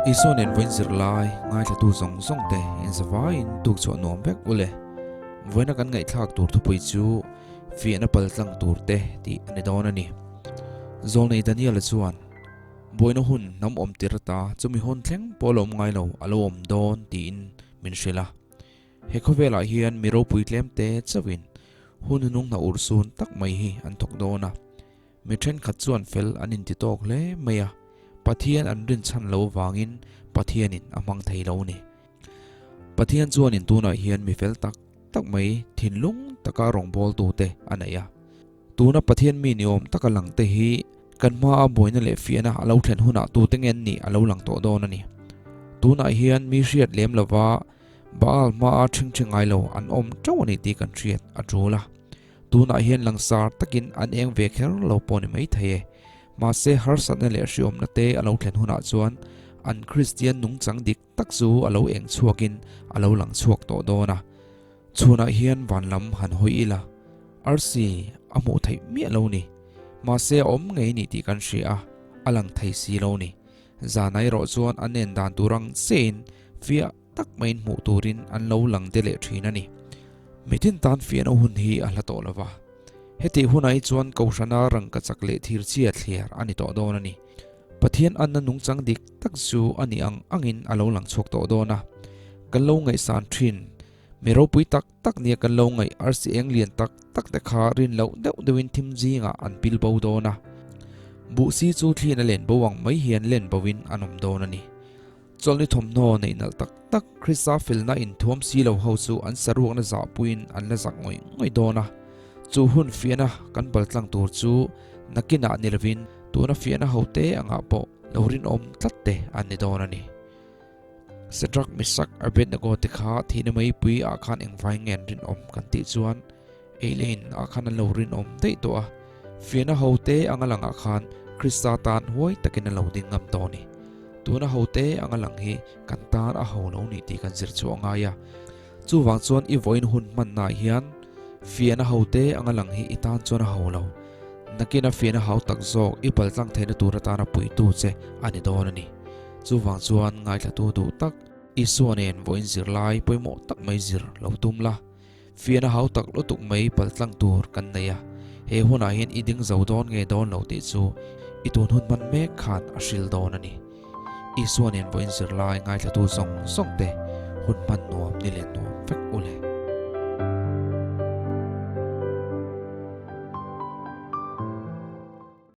Isua nen vawiin zirlai ngaithlatu zawng zawng te inzavaiin tuk chhuah nuam vek u le. Vawiina kan ngaihthlak tur thupui chu fiahna paltlang tur te tih a ni dawn a ni. Zawlnei Daniel-a chuan, Buaina hun hnam awm tir ata chumi hun thleng pawh a lo awm ngai lo, a lo awm dawn tiin min hrilh a. He khawvelah hian mi ropui tlem te chauhin hun hnung hna urhsun tak mai hi an thawk dawn a. Mi thenkhat chuan fel an inti tawk hle mai a, Pathian an rinchhan lo vangin Pathianin a hmang thei lo ni. Pathian chuanin tunah hian mi fel tak tak mai thinlung taka rawngbawltute a nei a. Tuna Pathian mi ni awm taka langte hi kan hmaa buaina leh fiahna a lo thlen hunah tute nge an nih a lo lang tawh dawn a ni. Tunah hian mi hriat lem lova Baal hmaa ṭhingṭhi ngai lo an awm ṭeuh a ni tih kan hriat a ṭul a. Tunah hian langsar takin an eng ve kher lo pawh ni mai thei e. Mahse harsatna leh hriawmna te a lo thlen hunah chuan an Kristian nungchang dik tak chu a lo eng chhuakin a lo lang chhuak tawh dawn a. Chhunah hian van lam han hawi ila, arsi a hmuh theih miah lo ni. Mahse a awm ngei ni tih kan hria a, a lang thei si lo ni. Zana erawh chuan an en dan tur ang chiahin fiah tak maiin hmuh turin an lo lang de leh thin a ni. Mitin tan fiahna hun hi a hla tawh lo va. Hetih hunah hi chuan Kohhrana rangka chak leh thirchhia thliar a ni tawh dawn a ni. Pathian anna nungchang dik tak chu a nih ang angin a lo lang chhuak tawh dawn a. Kan lo ngaihsan thin, mi ropui tak tak nia kan lo ngaih arsi eng lian tak tak te kha rin loh deuh deuhin thim zingah an pil bo dawn a. Buhsi chu thliin a len bo ang mai hian len boin an awm dawn a ni. Chawlhni thawmhnaw neih nalh tak tak Krista felna inthuam si lo ho chu an saruakna zahpuiin an la zak ngawih ngawih dawn a. Chu hun fiahna kan baltlang tur chu nakinah ni lovin tuna fiahna hote angah pawh lo rinawm tlat te an ni dawn a ni. Shadrach, Meshach, Abednego te kha thihna meipui ah khan engvai nge an rinawm kan tih chuan ei leh in ah khan an lo rinawm daih tawh a. Fiahna hote anga langah khan Krista tan huai takin a lo ding ngam tawh a ni. Tuna hote anga lang hi kan tan a ho lo ni tih kan zir chhuah a ngai a. Chuvang chuan i vawiin hun hmannaah hian fiahna hote anga lang hi i tan chuan a ho lo. Nakina fiahna hau tak zawk i paltlang theihna tur atana puitu che a ni dawn a ni. Chuvang chuan ngaithlatu duh tak Isua nen vawiin zirlai pawimawh tak mai zir lo tum la. Fiahna hau tak lutuk mai paltlang tur kan nei a, he hunah hian i ding zo dawn nge dawn lo tih chu i tun hun hman mek khan a hril dawn a ni. Isua nen vawiin zirlai ngaithlatu zawng zawng te hun hman nuam ni leh nuam vek u le.